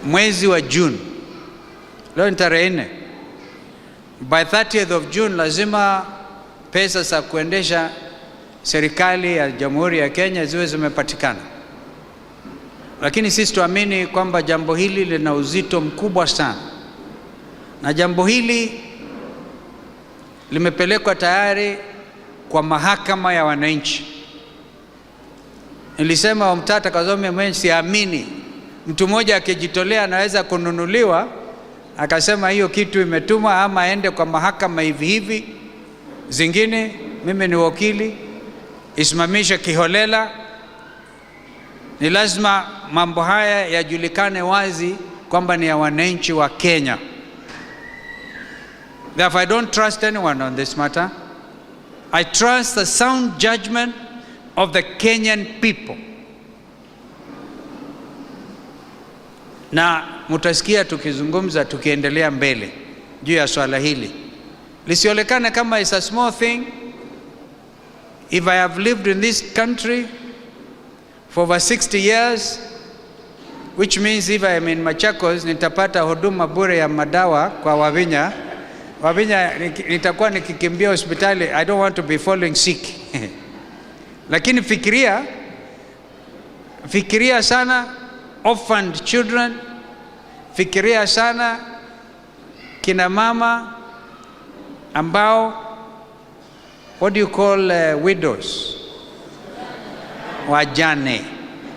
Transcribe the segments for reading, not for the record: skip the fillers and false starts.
Mwezi wa June, leo ni tarehe 4, by 30th of June lazima pesa za kuendesha serikali ya Jamhuri ya Kenya ziwe zimepatikana. Lakini sisi tuamini kwamba jambo hili lina uzito mkubwa sana, na jambo hili limepelekwa tayari kwa mahakama ya wananchi. Nilisema Omtata Kazome mwenyewe siamini mtu mmoja akijitolea anaweza kununuliwa akasema hiyo kitu imetumwa, ama aende kwa mahakama hivi hivi. Zingine mimi ni wakili, isimamishe kiholela. Ni lazima mambo haya yajulikane wazi kwamba ni ya wananchi wa Kenya. Therefore, I don't trust anyone on this matter. I trust the sound judgment of the Kenyan people. Na mutasikia tukizungumza tukiendelea mbele juu ya swala hili, lisionekane kama it's a small thing. If I have lived in this country for over 60 years, which means if I am in Machakos nitapata huduma bure ya madawa kwa Wavinya. Wavinya nitakuwa nikikimbia hospitali, I don't want to be falling sick. Lakini fikiria, fikiria sana orphaned children, fikiria sana kina mama ambao, what do you call widows, wajane,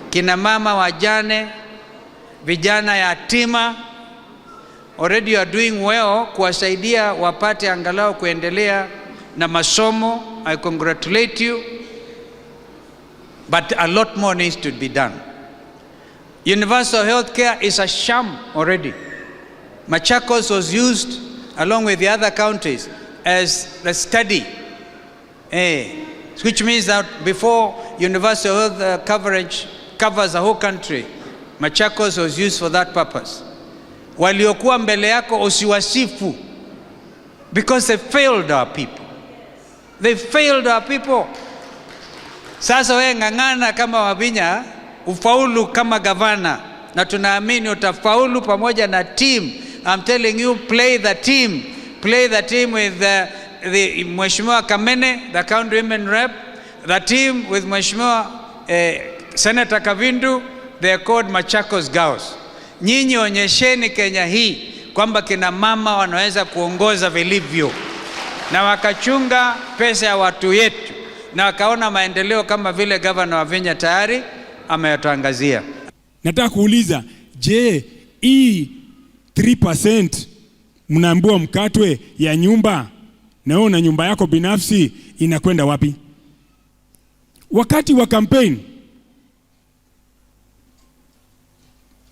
kina mama wajane, vijana yatima. Already you are doing well kuwasaidia wapate angalau kuendelea na masomo. I congratulate you, but a lot more needs to be done. Universal health care is a sham already. Machakos was used along with the other counties as the study, which means that before universal health coverage covers the whole country, Machakos was used for that purpose. Waliokuwa mbele yako usiwasifu, because they failed our people. They failed our people. Sasa wewe ng'ang'ana kama Wavinya, ufaulu kama gavana, na tunaamini utafaulu pamoja na team. I'm telling you, play the team. Play the team with the Mheshimiwa Kamene, the county women rep, the team with Mheshimiwa Senator Kavindu, they are called Machakos Girls. Nyinyi onyesheni Kenya hii kwamba kina mama wanaweza kuongoza vilivyo na wakachunga pesa ya watu yetu na wakaona maendeleo kama vile Gavana Wavinya tayari ameyatangazia. Nataka kuuliza, je, hii 3% mnaambiwa mkatwe ya nyumba na wewe una nyumba yako binafsi inakwenda wapi? Wakati wa campaign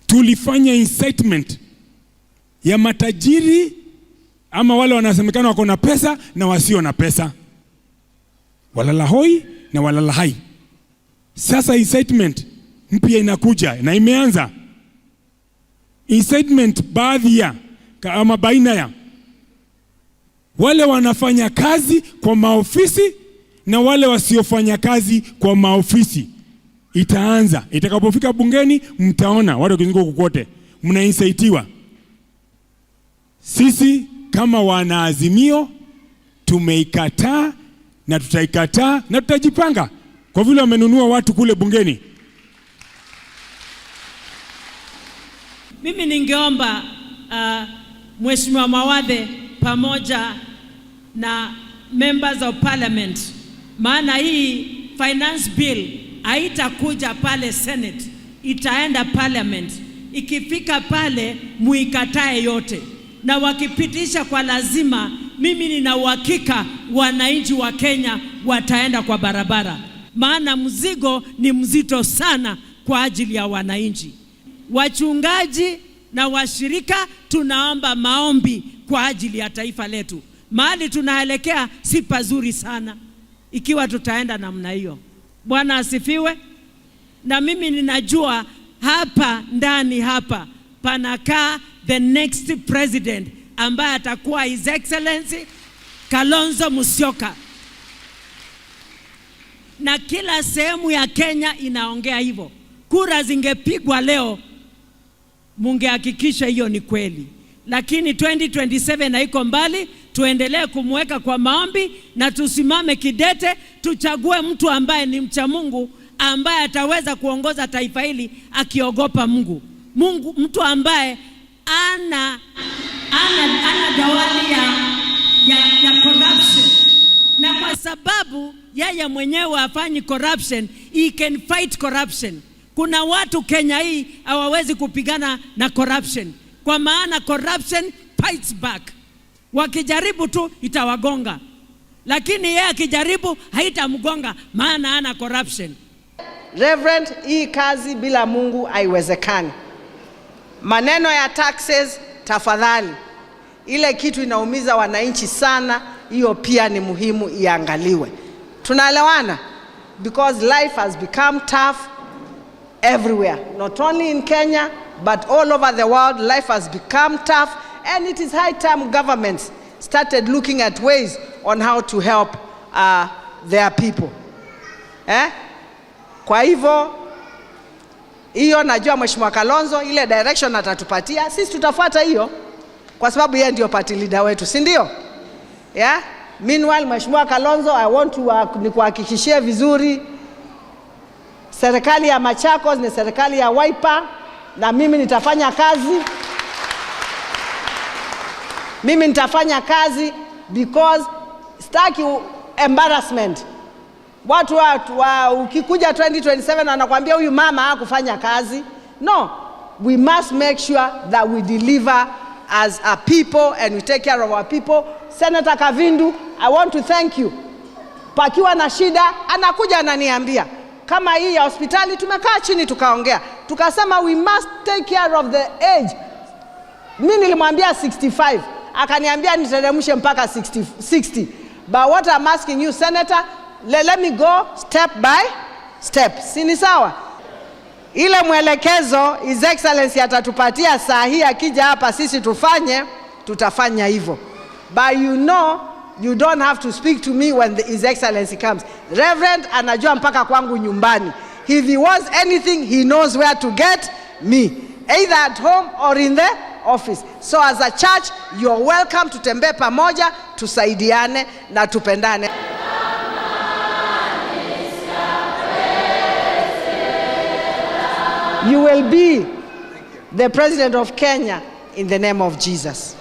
tulifanya incitement ya matajiri ama wale wanasemekana wako na pesa na wasio na pesa, walala hoi na walala hai. Sasa incitement mpya inakuja na imeanza incitement, baadhi ya ama baina ya wale wanafanya kazi kwa maofisi na wale wasiofanya kazi kwa maofisi. Itaanza itakapofika bungeni, mtaona watu wakizunguka kokote, mnainsaitiwa. Sisi kama wanaazimio tumeikataa na tutaikataa na tutajipanga, kwa vile wamenunua watu kule bungeni. Mimi ningeomba Mheshimiwa Mawathe pamoja na members of parliament, maana hii finance bill haitakuja pale Senate, itaenda parliament. Ikifika pale muikatae yote, na wakipitisha kwa lazima, mimi nina uhakika wananchi wa Kenya wataenda kwa barabara, maana mzigo ni mzito sana kwa ajili ya wananchi. Wachungaji na washirika, tunaomba maombi kwa ajili ya taifa letu. Mahali tunaelekea si pazuri sana ikiwa tutaenda namna hiyo. Bwana asifiwe. Na mimi ninajua hapa ndani hapa panakaa the next president ambaye atakuwa His Excellency Kalonzo Musyoka, na kila sehemu ya Kenya inaongea hivyo. Kura zingepigwa leo, Mungehakikisha hiyo ni kweli, lakini 2027 haiko mbali. Tuendelee kumweka kwa maombi na tusimame kidete, tuchague mtu ambaye ni mcha Mungu, ambaye ataweza kuongoza taifa hili akiogopa Mungu. Mungu, mtu ambaye ana dawali ya corruption, na kwa sababu yeye mwenyewe hafanyi corruption, he can fight corruption. Kuna watu Kenya hii hawawezi kupigana na corruption, kwa maana corruption fights back. Wakijaribu tu itawagonga, lakini yeye akijaribu haitamgonga, maana ana corruption. Reverend, hii kazi bila Mungu haiwezekani. Maneno ya taxes, tafadhali, ile kitu inaumiza wananchi sana, hiyo pia ni muhimu iangaliwe. Tunaelewana? Because life has become tough everywhere, not only in Kenya but all over the world. Life has become tough and it is high time governments started looking at ways on how to help their people. Eh? Kwa hivyo hiyo najua Mheshimiwa Kalonzo ile direction atatupatia, sisi tutafuata hiyo kwa sababu yeye ndio party leader wetu, si ndio? Yeah? Meanwhile, Mheshimiwa Kalonzo, I want to nikuhakikishie vizuri serikali ya Machakos ni serikali ya Wiper na mimi nitafanya kazi. Mimi nitafanya kazi because sitaki embarrassment. Watu ukikuja 2027 wanakuambia huyu mama hakufanya kazi. No, we must make sure that we deliver as a people and we take care of our people. Senator Kavindu, I want to thank you. Pakiwa na shida anakuja ananiambia. Kama hii ya hospitali tumekaa chini tukaongea, tukasema we must take care of the age. Mi nilimwambia 65, akaniambia niteremshe mpaka 60, 60. But what I'm asking you, Senator, let me go step by step, si ni sawa? Ile mwelekezo His Excellency atatupatia saa hii akija hapa, sisi tufanye, tutafanya hivyo. But you know you don't have to speak to me when His Excellency comes. Reverend anajua mpaka kwangu nyumbani. If he wants anything, he knows where to get me, either at home or in the office. So as a church, you're welcome. Tutembee pamoja, tusaidiane na tupendane. You will be the president of Kenya in the name of Jesus.